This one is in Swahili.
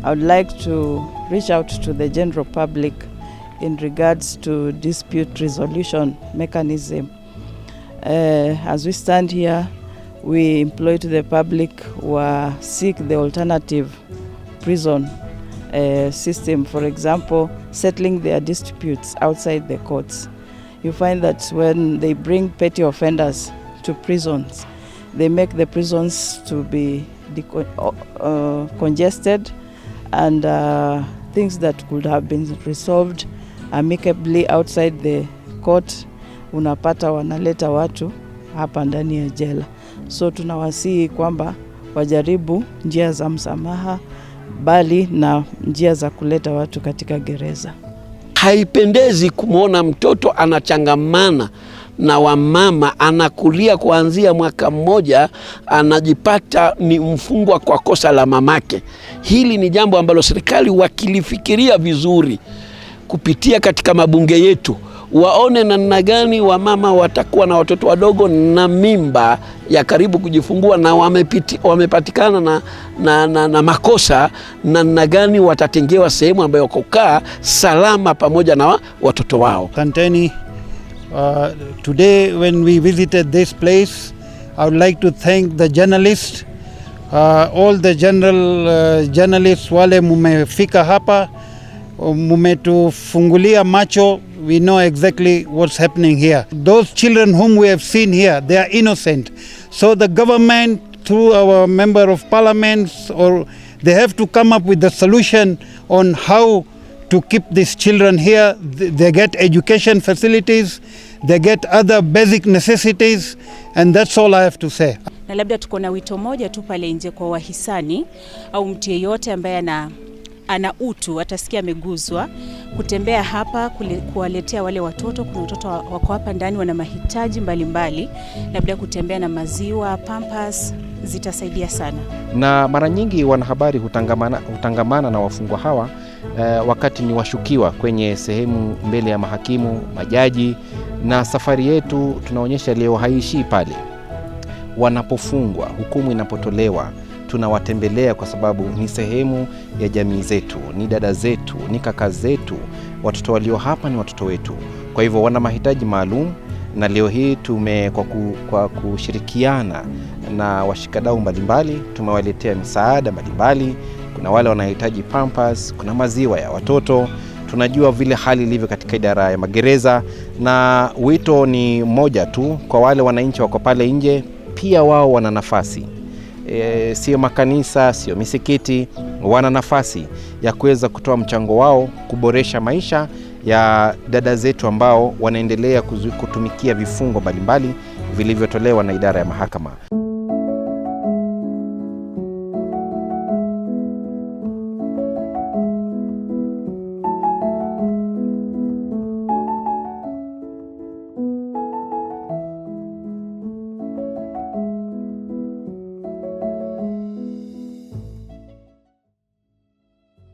I would like to reach out to the general public in regards to dispute resolution mechanism. As we stand here, we employ to the public who seek the alternative prison system, for example, settling their disputes outside the courts. You find that when they bring petty offenders to prisons, they make the prisons to be congested and things that could have been resolved amicably outside the court, unapata wanaleta watu hapa ndani ya jela. So tunawasihi kwamba wajaribu njia za msamaha bali na njia za kuleta watu katika gereza. Haipendezi kumwona mtoto anachangamana na wamama, anakulia kuanzia mwaka mmoja, anajipata ni mfungwa kwa kosa la mamake. Hili ni jambo ambalo serikali wakilifikiria vizuri kupitia katika mabunge yetu, waone namna gani wamama watakuwa na watoto wadogo na mimba ya karibu kujifungua na wamepatikana na makosa, namna gani watatengewa sehemu ambayo kukaa salama pamoja na watoto wao. Asanteni. Today when we visited this place, I would like to thank the journalists, all the general journalists wale mumefika hapa, mumetufungulia macho. We know exactly what's happening here. Those children whom we have seen here, they are innocent. So the government, through our member of parliaments, or they have to come up with the solution on how to keep these children here. They get education facilities, they get other basic necessities, and that's all I have to say. Na labda tuko na wito moja tu pale nje kwa wahisani au mtu yeyote ambaye ana utu atasikia ameguzwa kutembea hapa kuwaletea wale watoto. Kuna watoto wako hapa ndani wana mahitaji mbalimbali, labda kutembea na maziwa, pampers zitasaidia sana. Na mara nyingi wanahabari hutangamana na wafungwa hawa wakati ni washukiwa kwenye sehemu mbele ya mahakimu, majaji, na safari yetu tunaonyesha leo haishii pale. Wanapofungwa, hukumu inapotolewa, tunawatembelea kwa sababu ni sehemu ya jamii zetu, ni dada zetu, ni kaka zetu. Watoto walio hapa ni watoto wetu, kwa hivyo wana mahitaji maalum, na leo hii kwa kushirikiana na washikadau mbalimbali tumewaletea misaada mbalimbali. Kuna wale wanahitaji pampers, kuna maziwa ya watoto. Tunajua vile hali ilivyo katika idara ya magereza, na wito ni moja tu kwa wale wananchi wako pale nje, pia wao wana nafasi sio makanisa, sio misikiti, wana nafasi ya kuweza kutoa mchango wao kuboresha maisha ya dada zetu ambao wanaendelea kutumikia vifungo mbalimbali vilivyotolewa na idara ya mahakama.